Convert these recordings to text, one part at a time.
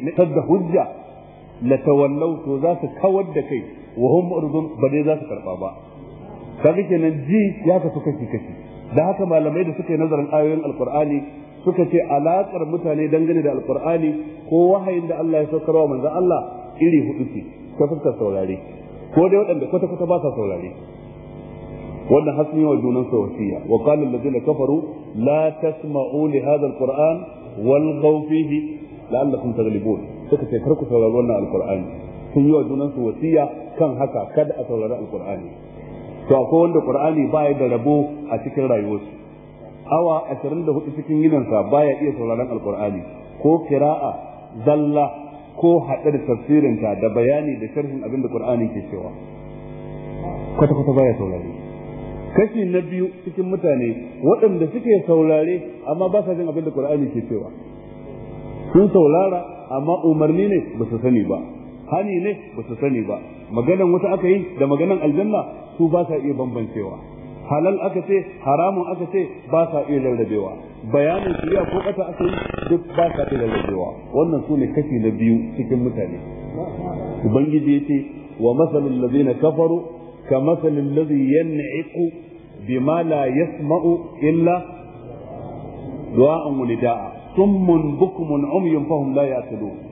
na da hujja la tawallaw, to za su kawar da kai, wa hum mu'ridun, ba dai za su karba ba. Kaga kenan ji ya kasu kashi kashi. Da haka malamai da suka yi nazarin ayoyin alqur'ani suka ce alakar mutane dangane da alqur'ani ko wahayin da Allah ya saukarwa manzon Allah iri hudu ce ta fuskar saurare. Ko dai waɗanda kwata kwata ba sa saurare, wannan hasmi wa junan sa wasiya. Wa qala alladhina kafaru la tasma'u li hadha alquran walghaw fihi la'allakum taghlibun. Suka ce kar ku saurari wannan alqur'ani. Sun yi wa junan su wasiya kan haka, kada a saurari alqur'ani. To akwai wanda qur'ani baya da rabo a cikin rayuwarsu, awa 24 cikin yininsa baya iya sauraron alqur'ani, ko qira'a zalla ko haɗe da tafsirinta da bayani da sharhin abin da qur'ani ke cewa, kwata kwata baya saurare. Kashi na biyu cikin mutane waɗanda suke saurare amma ba sa jin abin da qur'ani ke cewa, sun saurara amma umarni ne ba su sani ba, hani ne ba su sani ba, maganan wuta aka yi da maganan aljanna su ba sa iya bambancewa, halal aka ce haramun aka ce ba sa iya rarrabewa, bayanin shari'a ko kasa aka yi duk ba sa iya rarrabewa. Wannan su ne kashi na biyu cikin mutane. Ubangiji ya ce wa masalul ladina kafaru ka masalil ladhi yan'iqu bima la yasma'u illa du'a'an wa nida'a summun bukmun umyun fahum la ya'qilun.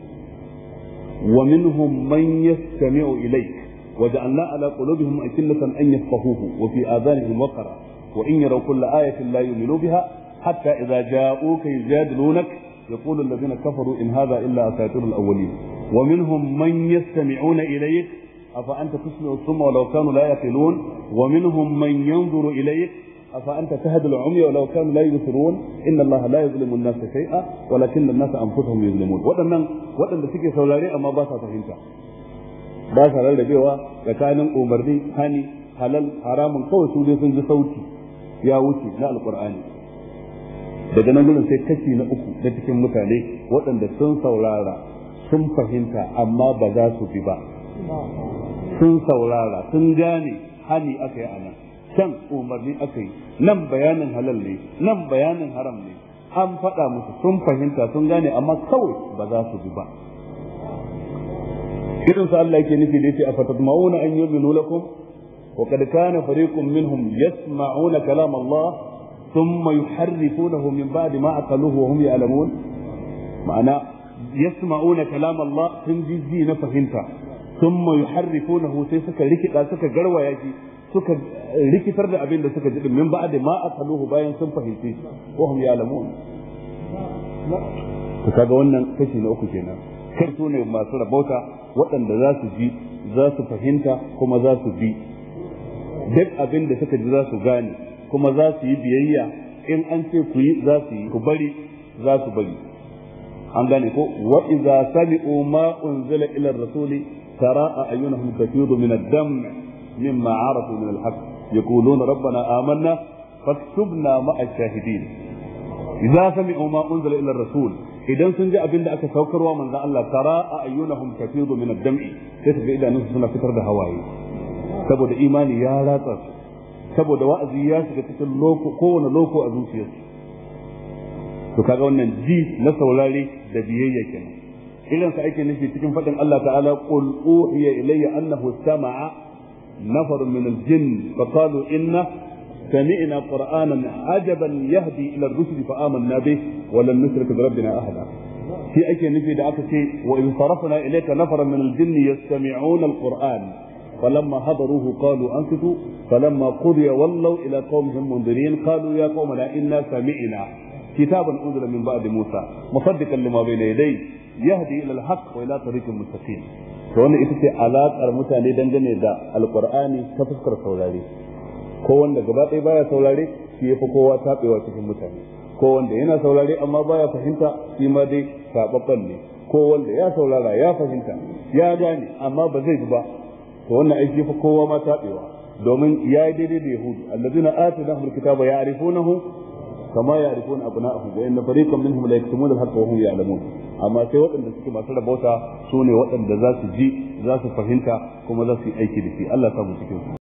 ومنهم من يستمع إليك وجعلنا على قلوبهم أكنة أن يفقهوه وفي آذانهم وقرا وإن يروا كل آية لا يؤمنوا بها حتى إذا جاءوك يجادلونك يقول الذين كفروا إن هذا إلا أساطير الأولين. ومنهم من يستمعون إليك أفأنت تسمع الصم ولو كانوا لا يعقلون. ومنهم من ينظر إليك أفأنت تهدي العمي ولو كانوا لا يبصرون. إن الله لا يظلم الناس شيئا ولكن الناس أنفسهم يظلمون. Waɗanda suke saurare amma ba sa fahimta, ba sa rarrabewa tsakanin umarni, hani, halal, haramun, kawai su dai sun ji sauti ya wuce na alqur'ani. Daga nan gurin sai kashi na uku na cikin mutane waɗanda sun saurara sun fahimta amma ba za su bi ba. Sun saurara sun gane hani aka yi anan, can umarni aka yi, nan bayanin halal ne, nan bayanin haram ne, an faɗa musu sun fahimta sun gane amma kawai ba za su bi ba. Irin su Allah yake nufi da yace afatatma'una an yu'minu lakum wa qad kana fariqun minhum yasma'una kalam Allah thumma yuharrifunahu min ba'di ma aqaluhu wa hum ya'lamun. Ma'ana yasma'una kalam Allah sun ji na fahimta, thumma yuharrifunahu sai suka rikida suka garwaya shi, suka rikitar da abin da suka ji min ba'da ma aqaluhu bayan sun fahimce shi wa hum ya'lamun. To kaga wannan kashi na uku kenan. Kai su ne masu rabauta waɗanda za su ji, za su fahimta kuma za su bi. Duk abin da suka ji za su gane kuma za su yi biyayya. In an ce ku yi za su yi, ku bari za su bari. An gane ko? Wa idza sami'u ma unzila ila ar-rasuli tara a'yunahum tafidu min ad-dam' mimma arafu min al-haqq yaquluna rabbana amanna faktubna ma'a ash-shahidin. Idza sami'u ma unzila ila ar-rasul, idan sun ji abin da aka saukarwa manzon Allah, tara a'yunahum tafidu min ad-dam'i, sai su ga idanunsu suna fitar da hawaye saboda imani ya ratsa su, saboda wa'azi ya shiga cikin loko, kowane loko a zuciyarsu. To kaga wannan ji na saurare da biyayya kenan. Irin sa ake nufi cikin fadin Allah ta'ala qul uhiya ilayya annahu istama'a nafarun min al-jinn fa qalu inna sami'na qur'anan ajaban yahdi ila ar-rushd fa amanna bih wa lan nushrika bi rabbina ahada. Shi ake nufi da aka ce wa in sarafna ilayka nafaran min al-jinn yastami'una al-qur'an فلما حضروه قالوا أنصتوا فلما قضي ولوا إلى قومهم منذرين قالوا يا قومنا إنا سمعنا كتابا أنزل من بعد موسى مصدقا لما بين يديه يهدي إلى الحق وإلى طريق مستقيم. wannan ita ce alaƙar mutane dangane da alƙur'ani ta fuskar saurare. Ko wanda gaba ɗaya baya saurare shi yafi kowa taɓewa cikin mutane, ko wanda yana saurare amma baya fahimta shi ma dai saɓaɓɓen ne, ko wanda ya saurara ya fahimta ya gane amma ba zai bi ba, to wannan aiki fa kowa ma tabewa, domin ya yi daidai da yahudu allazina atainahum alkitaba ya'rifunahu kama ya'rifuna abna'ahum wa inna fariqan minhum la yaktumuna al-haqqa wa hum ya'lamun. Amma sai waɗanda suke masu rabauta su ne waɗanda za su ji, za su fahimta kuma za su yi aiki da shi. Allah ya sa mu cikin su.